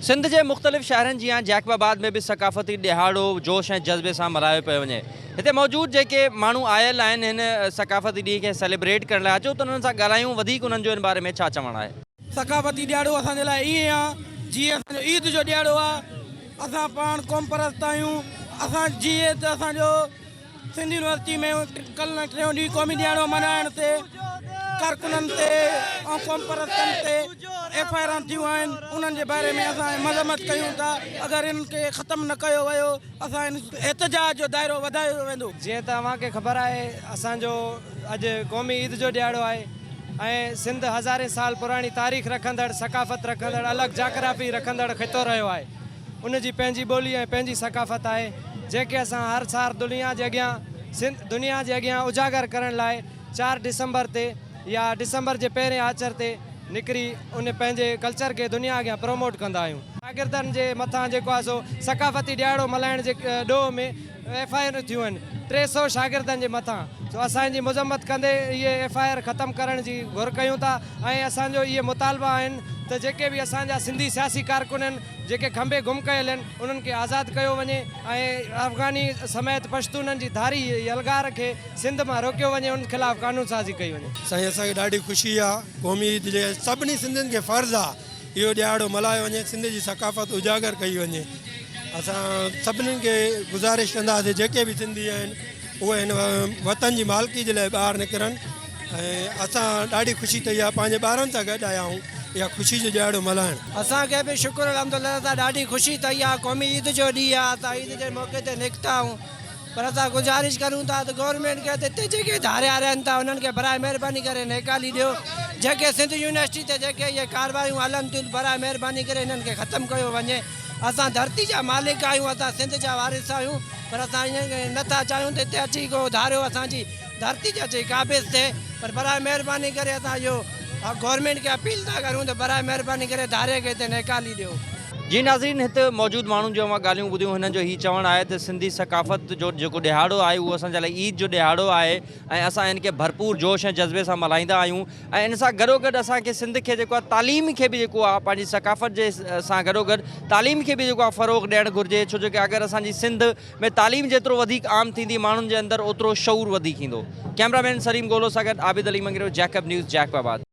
سنڌ جي مختلف شهرن جيان جيڪب آباد ۾ به ثقافتي ڏهاڙو جوش ۽ جذبي سان ملهايو پيو وڃي. هتي موجود جيڪي ماڻهو آيل آهن هن ثقافتي ڏينهن کي سيليبريٽ ڪرڻ لاء اچو ته انهن سان ڳالهايون وڌيڪ انهن جو ان باري ۾ ڇا چوڻ آهي. ثقافتي ڏهاڙو اسان جي لاء ائين آ جيئن اسان جو عيد جو ڏهاڙو آ. اسان پاڻ قومپرست آهيون. اسان جيئن ته اسان جو سنڌ يونيورسٽي ۾ ڪلهه ٽيون ڏينهن قومي ڏهاڙو ملهائڻ تي ڪارڪنن تي ۽ قومپرستن تي ايف I آرون ٿيون آهن انهن جي باري ۾ اسان مذمت ڪيون ٿا اگر انهن کي ختم نه ڪيو ويو اسان ان احتجاج جو دائرو وڌايو ويندو. جيئن ته اوهان کي خبر آهي اسان جو اڄ قومي عيد جو ڏهاڙو آهي ۽ سنڌ هزارين سال پراڻي تاريخ رکندڙ ثقافت رکندڙ الڳ جاگرافي رکندڙ خطو رهيو آهي ان جي پنهنجي ٻولي ۽ پنهنجي ثقافت آهي، جنهن کي اسان هر سار دنيا جي اڳيان سنڌ دنيا جي اڳيان اجاگر ڪرڻ لاء چار ڊسمبر تي يا ڊسمبر جي پهرين آچر تي نڪري ان پنهنجي ڪلچر کي دنيا اڳيان پروموٽ ڪندا آهيون. شاگردن جي مٿان جيڪو آهي سو ثقافتي ڏهاڙو ملهائڻ جي ڏوهه ۾ ايف I آرون ٿيون آهن 300 شاگردن جي مٿان سو اسان ان جي مذمت ڪندي اهي ايف I R ختم ڪرڻ جي گهر ڪيون ٿا ۽ اسان جو اهي مطالبا آهن ته جيڪي به اسان جا سنڌي سياسي ڪارڪن آهن جيڪي کنڀي گم ڪيل آهن انهن کي آزاد ڪيو وڃي ۽ افغاني سميت پشتونن جي ڌاري يلغار کي سنڌ مان روڪيو وڃي ان خلاف قانون سازي ڪئي وڃي. سائين اسان کي ڏاڍي خوشي آ قومي عيد جي سڀني سنڌين کي فرض آ اهو ڏهاڙو ملهايو وڃي سنڌ جي ثقافت اجاگر ڪئي وڃي اسان سڀني کي گذارش ڪنداسين جيڪي به سنڌي آهن اهي هن وطن جي مالڪي جي لاء ٻاهر نڪرن ۽ اسان ڏاڍي خوشي ٿئي آهي پنهنجي ٻارن سان گڏ آيا آهيون اها خوشي جو ڏهاڙو ملهائڻ. اسان کي به شڪر الحمدلله سان ڏاڍي خوشي ٿئي آهي قومي عيد جو ڏينهن آهي اسان عيد جي موقعي تي نڪتا آهيون پر اسان گذارش ڪريون ٿا ته گورنمينٽ کي ته هتي جيڪي ڌاريا رهن ٿا انهن کي براء مهرباني ڪري نيڪالي ڏيو جيڪي سنڌ يونيورسٽي تي جيڪي اهي ڪاروايون هلن ٿيون براء مهرباني ڪري انهن کي ختم ڪيو وڃي اسان ڌرتي جا مالڪ آهيون اسان سنڌ جا وارث آهيون پر اسان ائين نه ٿا چاهيون ته هتي اچي ڪو ڌاريو اسان جي ڌرتي تي اچي قابض ٿئي پر براء مهرباني ڪري اسان اهو گورنمينٽ کي اپيل ٿا ڪريون ته براء مهرباني ڪري ڌاري کي هتي نيڪالي ڏيو. جي ناظرين هت موجود ماڻهن جون اوهان ڳالهيون ٻڌيون هنن جو هي چوڻ آهي ته سنڌي ثقافت جو جيڪو ڏهاڙو آهي اهو اسان جي لاء عيد جو ڏهاڙو آهي ۽ اسان ان کي ڀرپور جوش ۽ جذبي سان ملهائيندا آهيون ۽ ان سان گڏوگڏ اسان کي سنڌ کي جيڪو آهي تعليم کي به جيڪو آهي پنهنجي ثقافت جي سان گڏوگڏ تعليم کي به جيڪو آهي فروغ ڏيڻ گهرجي ڇو جو اگر اسان جي سنڌ ۾ تعليم جيترو وڌيڪ عام ٿيندي ماڻهن جي اندر اوترو شعور وڌيڪ ايندو. ڪئميرا مين سليم گولو سان گڏ Abid Ali Mangrio Jacob news Jacob آباد.